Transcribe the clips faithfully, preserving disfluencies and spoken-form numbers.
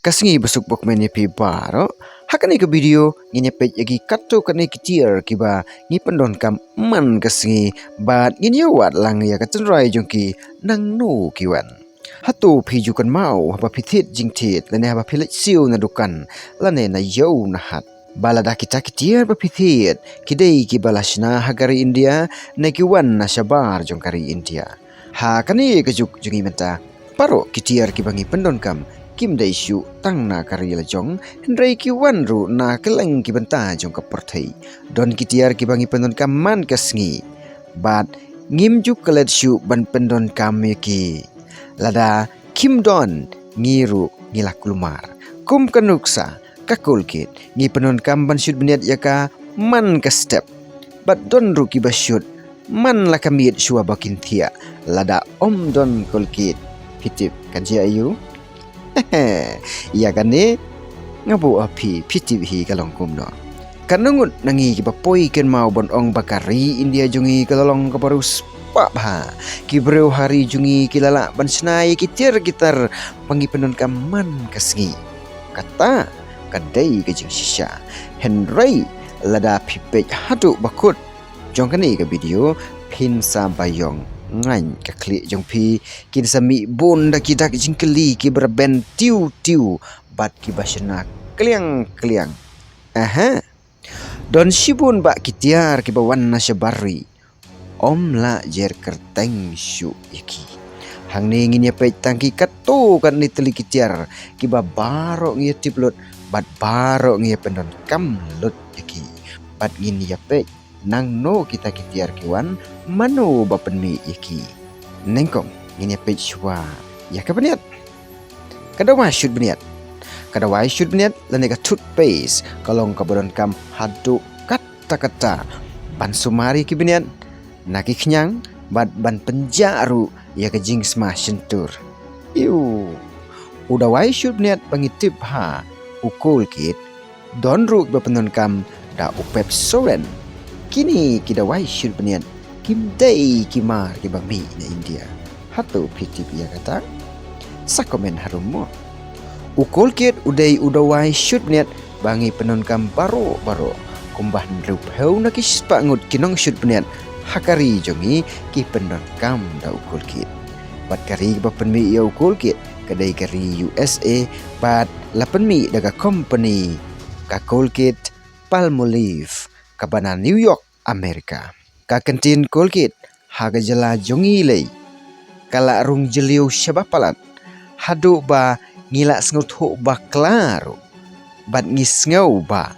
Ka sngi basuk bakmen ïa phi baroh. Ha kane ka video ngin ïa peit ïa ki katto katne ki tiar kiba ngi pyndonkam man ka sngi bad ngin ïa wad lang ïa ka tynrai jong ki nangno ki wan. Hato phi ju kynmaw haba phi thied jingthied lane haba phi leit siew na dukan lane na ïew na hat, ba lada kita ki tiar ba phi thied ki dei kiba la shna ha ka ri India ne ki wan na shabar jong ka ri India? Ha kane ka juk jong ngi mynta, baroh ki tiar kiba ngi pyndonkam kim dei shuh tang na ka ri la jong, hynrei ki wan ruh na kylleng ki bynta jong ka pyrthei. Don ki tiar kiba ngi pyndonkam man ka sngi bad ngim ju klet shuh ban pyndonkam ïa ki. Lada kim don, ngi ruh ngi la kulmar. Kum ka nuksa, ka Colgate, ngi pyndonkam ban shut bniat ïa ka man ka step. Bad don ruh kiba shut man la ka miet shuwa ba kin thiah. Lada ym don Colgate, phi tip kan jia aiu? Ïa kane nga buh ha phi, phi tip hi ka long kumno. Kan ngut na ngi kiba poi kynmaw ban ong ba ka ri India jong ngi ka la long kaba riewspah bha. Ki briew ha ri jong ngi ki la lah ban shna ïa ki tiar ki tar ba ngi pyndonkam man ka sngi. Kata ka dei ka jingshisha. Hynrei lada phi peit haduh ba kut jong kane ka video, phin sa baïong. Ngaiñ, ka khlieh jong phi kin sa mih bun da ki dak jingkylli kiba rben tiew tiew bad kiba shna kliang kliang. Aha. Don shibun bah ki tiar kiba wan na shabar ri, ym lah jer kyrteng shuh ïa ki. Hangne ngin ïa peit tang ki katto katne tylli ki tiar kiba baroh ngi ïa tip lut bad baroh ngi ïa pyndonkam lut ïa ki. Bad ngin ïa peit nangno kita ki tiar ki wan, mano ba pynmih ïa ki. Nyngkong ngin ïa peit shuwa ïa ka bniat. Ka dawai shut bniat. Ka dawai shut bniat lane ka toothpaste ka long kaba donkam haduh katta katta ban sumar ïa ki bniat na ki khñiang bad ban pynjah ruh ïa ka jingsma shyntur. Iw. U dawai shut bniat ba ngi tip ha u Colgate, don ruh ba pyndonkam da u Pepsodent. Kine ki dawai shut bniat kim dei ki mar kiba mih na India. Hato phi tip ïa kata? Sa comment harum mo. U Colgate u dei u dawai shut bniat ba ngi pyndonkam baroh baroh. Kumba hynriewphew na ki spah ngut ki nongshut bniat ha ka ri jong ngi ki pyndonkam da u Colgate. Bad ka ri ba pynmih ïa u Colgate ka dei ka ri U S A bad la pynmih da ka company ka Colgate Palmolive kaba na New York, America. Ka kyntien Colgate ha ka jylla jong ngi lei ka la rung jylliew shaba palat haduh ba ngi la sngewthuh bakla ruh. Bad ngi sngew ba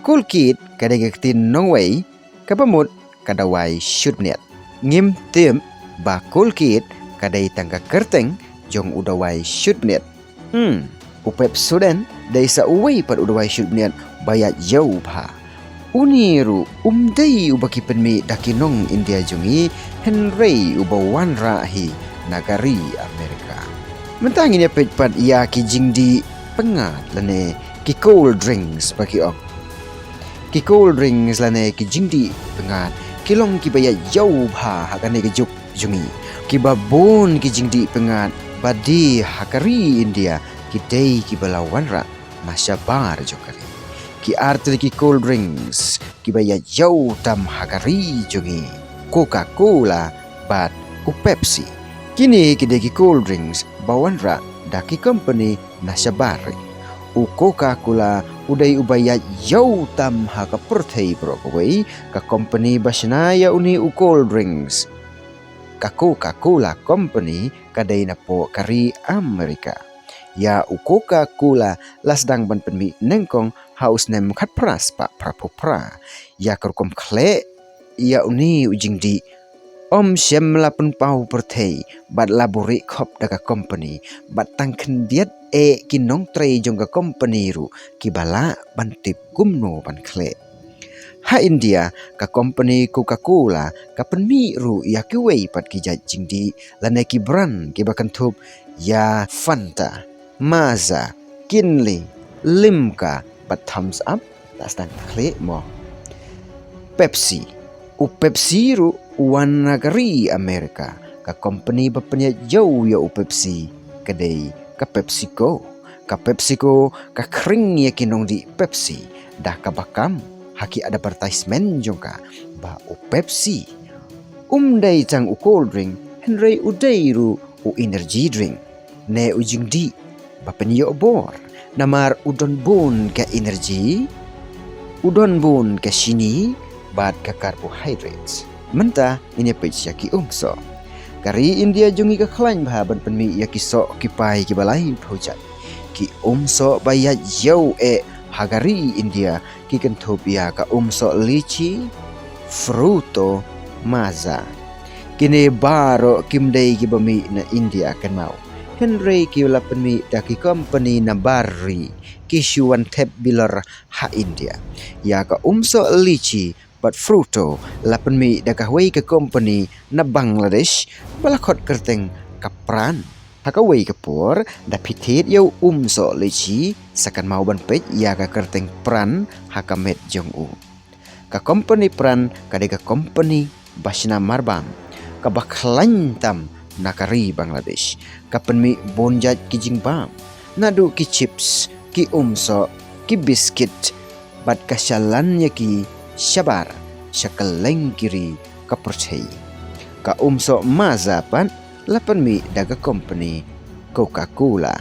Colgate ka dei ka ktien nongwei kaba mut ka dawai shut bniat. Ngim tip ba Colgate ka dei tang ka kyrteng jong u dawai shut bniat. Hmm, u Pepsodent dei sa uwei pat u dawai shut bniat ba ïaid ïew bha. Une ruh um dei uba ki pynmih da ki nong India jong ngi, hynrei uba wanrah hi na ka ri America. Mynta ngin ïa peit pat ïa ki jingdih pyngngad lane ki cold drinks ba ki ong. Ki cold drinks lane ki jingdih pyngngad ki long kiba ïaid ïew bha ha kane ka juk jong ngi. Kiba bun ki jingdih pyngngad ba die ha ka ri India ki dei kiba la wanrah na shabar jong ka ri. Ki ar tylli ki cold drinks kiba ïaid ïew tam ha ka ri jong ngi, Coca-Cola bad u Pepsi. Kine ki dei ki cold drinks ba wanrah da ki company na shabar ri. U Coca-Cola u dei uba ïaid ïew tam ha ka pyrthei baroh kawei. Ka company ba shna ïa une u cold drinks, ka Coca-Cola Company, ka dei napoh ka ri America. Ïa u Coca-Cola la sdang ban pynmih nyngkong ha u snem khatphra spah phraphew phra. Ïa ka rukom khleh ïa une u jingdih ym shym la pynpaw pyrthei bad la buhrieh khop da ka company, bad tang khyndiat eh ki nongtrei jong ka company ruh kiba lah ban tip kumno ban khleh. Ha India, ka company Coca-Cola ka pynmih ruh ïa kiwei pat ki jait jingdih lane ki brand kiba kynthup ïa Fanta, Maaza, Kinley, Limca bad Thums Up. La sdang khleh mo. Pepsi. U Pepsi ruh u wan na ka ri America. Ka company ba pynïaid ïew ïa u Pepsi ka dei ka PepsiCo. Ka PepsiCo ka khring ïa ki nongdih Pepsi da kaba kam ha ki advertisement jong ka ba u Pepsi um dei tang u cold drink, hynrei u dei ruh u energy drink ne u jingdih ba pynïoh bor, namar u don bun ka energy, u don bun ka shini bad ka carbohydrates. Mynta ngin ïa peit ïa ki umsoh. Ka ri India jong ngi ka khlaiñ bha ban pynmih ïa ki soh ki pai kiba laiphew jait. Ki umsoh ba ïaid ïew eh ha ka ri India ki kynthup ïa ka umsoh lychee, Fruto, Maaza. Kine baroh kim dei kiba mih na India kynmaw, hynrei ki la pynmih da ki company na bar ri ki shu wan thep bilor ha India. Ïa ka umsoh lychee bad Fruto la pynmih da kawei ka company na Bangladesh ba la khot kyrteng ka Pran. Ha kawei ka por da pynmih ïa u umsoh lychee, sa kynmaw ban peit ïa ka kyrteng Pran ha ka met jong u. Ka company Pran ka dei ka company ba shna marbam kaba khlaiñ tam na ka ri Bangladesh. Ka pynmih bun jait ki jingbam, naduh ki chips, ki umsoh, ki biskit, bad ka shalan ïa ki shabar sha kylleng ki ri ka pyrthei. Ka umsoh Maaza pat la pynmih da ka company Coca-Cola.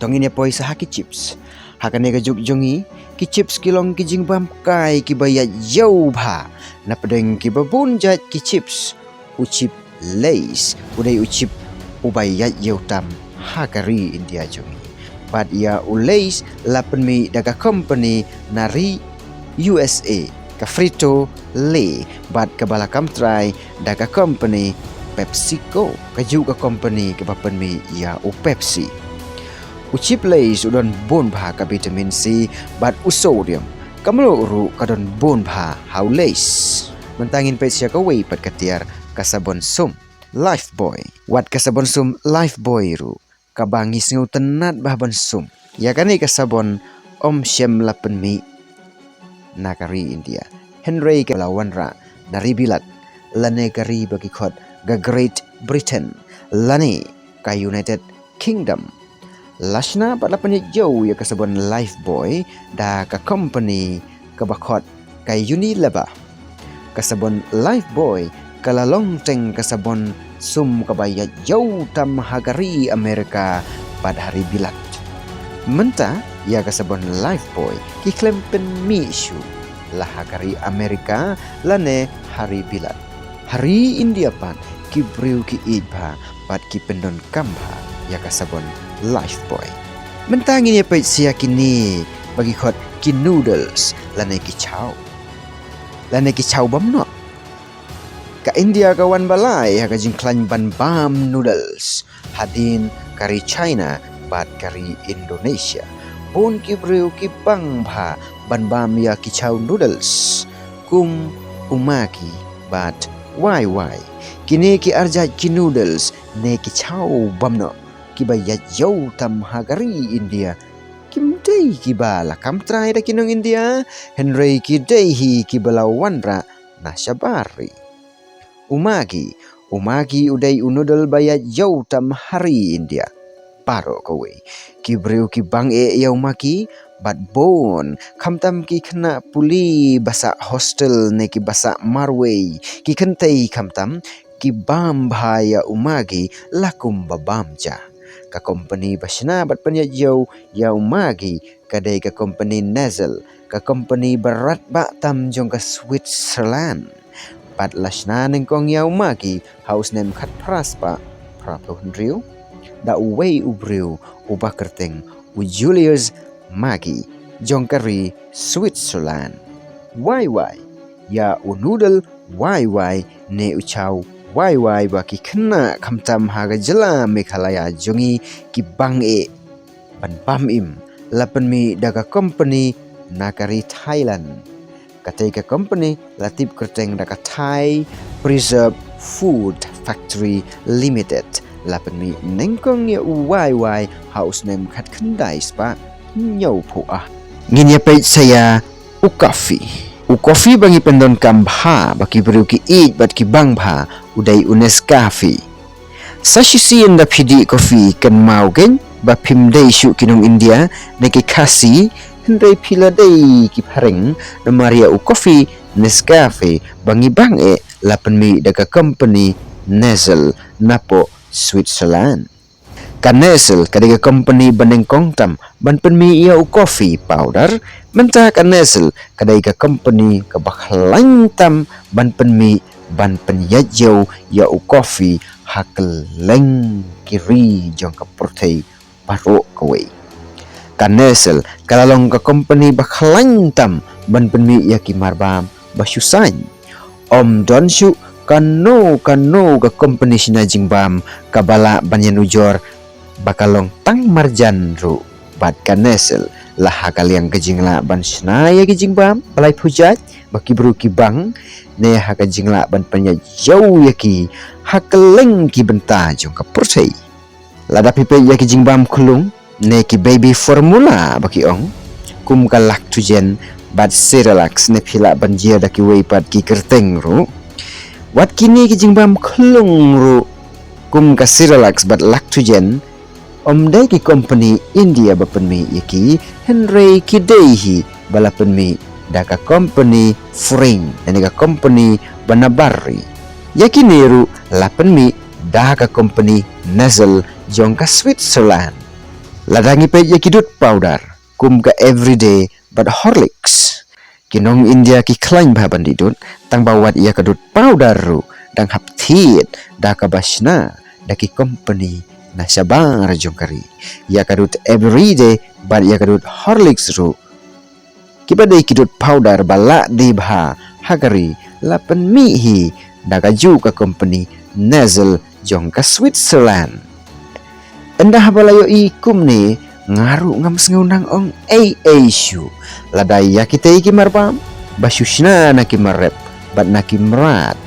To ngin ïa poi sa ha ki chips. Ha kane ka juk jong ngi, ki chips ki long ki jingbam kai kiba ïaid ïew bha. Na pdeng kiba bun jait ki chips, u chip Lays u dei u chip uba ïaid ïew tam ha ka ri India jong ngi. Bad ïa u Lays la pynmih da ka company na ri U S A, ka Frito Lay, bad kaba la kam trai da ka company PepsiCo, kajuh ka company kaba pynmih ïa u Pepsi. U chip Lays u don bun bha ka vitamin C bad u sodium. Ka mluh ruh ka don bun bha ha u Lays. Mynta ngin peit sa ïa kawei pat ka tiar, ka sabon sum Lifebuoy. Wat ka sabon sum Lifebuoy ruh kaba ngi sngewtynnat bha ban sum. Ïa kane ka sabon ym shym la pynmih na ka ri India, hynrei ka la wanrah na ri Bilat, lane ka ri ba ki khot ka Great Britain, lane ka United Kingdom. La shna bad la pynïaid ïew ïa ka sabon Lifebuoy da ka company kaba khot ka Unilever. Ka sabon Lifebuoy ka la long teng ka sabon sum kaba ïaid ïew tam ha ka ri Amerika bad ha ri Bilat. Mynta ïa ka sabon Lifebuoy ki khlem pynmih shuh la ha ka ri Amerika lane ha ri Bilat. Ha ri India pat ki briew ki ïeit bha bad ki pyndonkam bha ïa ka sabon Lifebuoy. Mynta ngin ïa peit sa ïa kine ba ki khot ki noodles lane ki chow, lane ki chow bamnoh. Ka India ka wan ba lai ha ka jingkhlaiñ ban bam noodles hadien ka ri China bad ka ri Indonesia. Bun ki briew ki bang bha ban bam ïa ki chow noodles kum u Maggi bad Wai Wai. Kine ki arjait ki noodles ne ki chow bamnoh kiba ïaid ïew tam ha ka ri India. Kim dei kiba la kam trai da ki nong India, hynrei ki dei hi kiba la wanrah na shabar ri. U Maggi, u Maggi u dei u noodle ba ïaid ïew tam ha ri India. Baroh kawei ki briew ki bang eh ïa u Maggi bad bun, khamtam ki khynnah pule ba sah hostel ne kiba sah marwei, ki kynthei khamtam ki bam bha ïa u Maggi la kum ba bam ja. Ka company ba shna bad pynïaid ïew ïa u Maggi ka dei ka company Nestle, ka company ba radbah tam jong ka Switzerland. Bad la shna nyngkong ïa u Maggi ha u snem khatphra spah phraphew hynriew da uwei u briew uba kyrteng u Julius Maggi jong ka ri Switzerland. Wai Wai, ïa u noodle Wai Wai ne u chow Wai Wai ba ki khynnah khamtam ha ka jylla Meghalaya jong ngi ki bang eh ban bam im, la pynmih da ka company na ka ri Thailand. Katei ka company la tip kyrteng da ka Thai Preserve Food Factory Limited. La pynmih nyngkong ïa u Wai Wai ha u snem khatkhyndai spah hynñiewphew ar. Ngin ïa peit sa ïa u coffee. U coffee ba ngi pyndonkam bha ba ki briew ki ïeit bad ki bang bha u dei u Nescafe. Sa shisien da phi dih coffee kynmaw kein ba phim dei shuh ki nong India ne ki Khasi, hynrei phi la dei ki phareng, namar ïa u coffee Nescafe ba ngi bang eh la pynmih da ka company Nestle napoh Switzerland. Ka Nestle ka dei ka company ba nyngkong tam ban pynmih ïa u coffee powder, mynta ka Nestle ka dei ka company kaba khlaiñ tam ban pynmih, ban pynïaid ïew ïa u coffee ha kylleng ki ri jong ka pyrthei baroh kawei. Ka Nestle ka la long ka company ba khlaiñ tam ban pynmih ïa ki marbam ba shu saiñ. Ym don shuh kano kano ka company shna jingbam kaba lah ban ïanujor ba ka long tang marjan ruh bad ka Nestle. La ha ka liang ka jinglah ban shna ïa ki jingbam ba laiphew jait ba ki briew ki bang, ne ha ka jinglah ban pynïaid ïew ïa ki ha kylleng ki bynta jong ka pyrthei. Lada phi peit ïa ki jingbam khlung ne ki baby formula ba ki ong, kum ka Lactogen bad Cerelac, ne phi lah ban jia da kiwei pat ki kyrteng ruh. Wat kine ki jingbam khlung ruh kum ka Cerelac bad Lactogen, ym dei ki company India ba pynmih ïa ki, hynrei ki dei hi ba la pynmih da ka company foreign, ne ka company ba na bar ri. Ïa kine ruh la pynmih da ka company Nestle jong ka Switzerland. Lada ngi peit ïa ki dud powder kum ka Everyday bad Horlicks, ki nong India ki khlaiñ bha ban dih dud, tang ba wat ïa ka dud powder ruh dang hap thied da kaba shna da ki company na shabar jong ka ri. Ïa ka dud Everyday bad ïa ka dud Horlicks ruh, kiba dei ki dud powder ba lah die bha ha ka ri, la pynmih hi da kajuh ka company Nestle jong ka Switzerland. Ynda haba la ïohi kumne, nga ruh ngam sngew nang ong ei ei shuh. Lada ïa kitei ki marbam ba shu shna na ki mar rep bad na ki mrad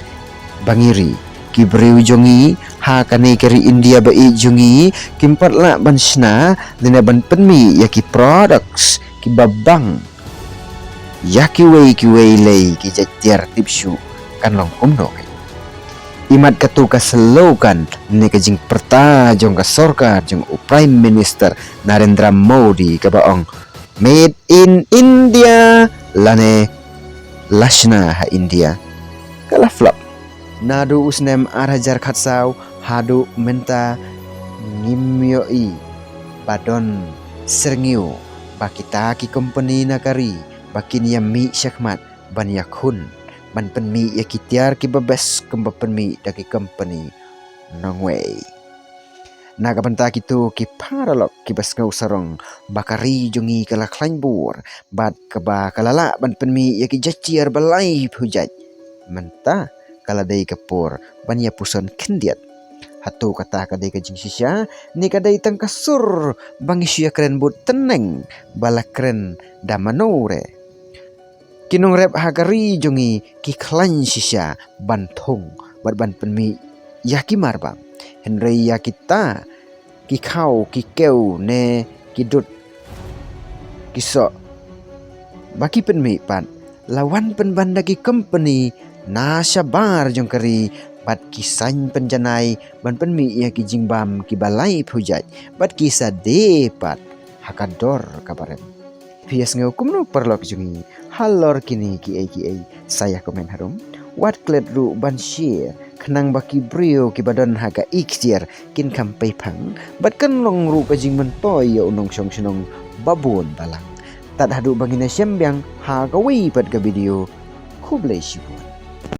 ba ngi ri, ki briew jong ngi ha kane ka ri India ba ïeit jong ngi kim pat lah ban shna lane ban pynmih ïa ki products kiba bang ïa kiwei kiwei lei ki jait tiar tip shuh, kan long kumno kein? Imat katu ka slogan ne ka jingpyrta jong ka sorkar jong u Prime Minister Narendra Modi kaba ong, "Made in India" lane "La shna ha India" ka la flop. Naduh u snem ar hajar khatsaw haduh mynta ngim ïohi ba don syrngiew ba kita ki company na ka ri ba kin ïa mih shakhmat ban ïakhun ban pynmih ïa ki tiar kiba best kumba pynmih da ki company nongwei. Na ka bynta kito ki paralok kiba sngew sarong ba ka ri jong ngi ka la khlaiñ bor bad kaba ka la lah ban pynmih ïa ki jait tiar ba laiphew jait, mynta ka la dei ka por ban ïa puson khyndiat. Hato kata ka dei ka jingshisha ne ka dei tang ka sur ba ngi shu ïa kren bud tneng ba la kren da mano re? Ki nongrep ha ka ri jong ngi ki khlaiñ shisha ban thung bad ban pynmih ïa ki marbam, hynrei ïa kita ki khaw ki kew ne ki dud ki soh ba ki pynmih pat la wan pynban da ki company na shabar jong ka ri bad ki saiñ pynjanai ban pynmih ïa ki jingbam kiba laiphew jait bad ki sa die pat ha ka dor kaba rem. Phi ïa sngew kumno paralok jong ngi halor kine kiei kiei? Sa ïa comment harum. Wat klet ruh ban share khnang ba ki briew kiba don ha ka ikhtiar kin kham peiphang bad kan long ruh ka jingmyntoi ïa u nongshong shnong babun balang. Tad haduh ba ngin ïa shem biang ha kawei pat ka video. Khublei shibun.